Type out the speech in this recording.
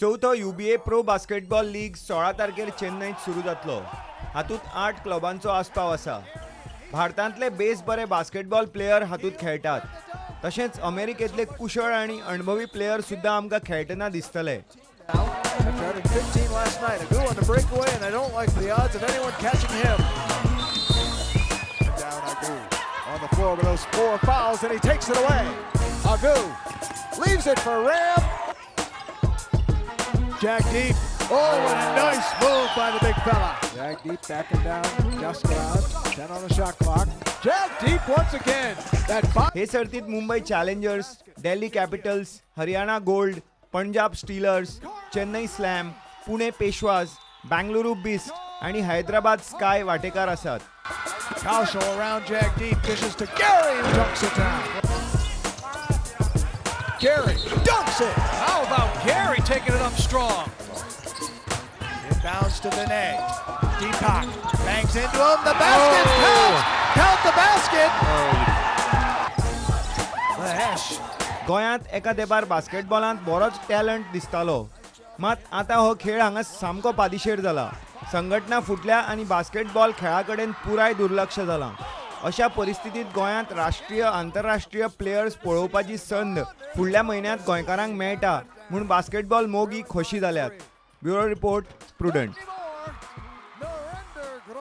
चवथो यूबीए pro basketball league 16 तारखेर चेन्नईत सुरू जातलो. हातूंत 8 क्लबांचो आस्पाव आसा. भारतांतले बेस बरे बास्केटबॉल प्लेयर हातूंत खेळटात. तशेंच अमेरिकेंतले कुशळ आनी अणभवी प्लेयर सुद्दां आमकां खेळटना दिसतले. After having 15 last night, Agu on the breakaway, and I don't like the odds of anyone catching him. Down Agu on the floor with those 4 fouls, and he takes it away. Agu leaves it for Ram. Jagdeep. Oh, what a nice move by the big fella. Jagdeep backing down, just allowed. 10 on the shot clock. Jagdeep once again. That हे सर्तीत Mumbai challengers, Delhi Capitals, Haryana gold, Punjab stealers, Chennai slam, Pune Peshwas, Bengaluru beast आनी Hyderabad sky वांटेकार आसात. Kaushal around Jagdeep, dishes to Gary, who dunks it down. Gary dunks it. How about Gary taking it up strong? Inbounds to Vinay. Deepak bangs into him. The basket counts. Count the basket. Mahesh. गोंयांत एका तेंपार बास्केटबॉलांत बरोच talent दिसतालो, मात आतां हो खेळ हांगा सामको पादिशेर जाला. संघटना फुटल्या आनी बास्केटबॉल खेळा कडेन पुराय दुर्लक्ष जालां. अशा परिस्थितींत गोंयांत राष्ट्रीय, आंतरराष्ट्रीय प्लेयर्स पळोवपाची संद फुडल्या म्हयन्यांत गोंयकारांक मेळटा म्हूण बास्केटबॉल मोगी खोशी जाल्यात. Bureau report, Prudent.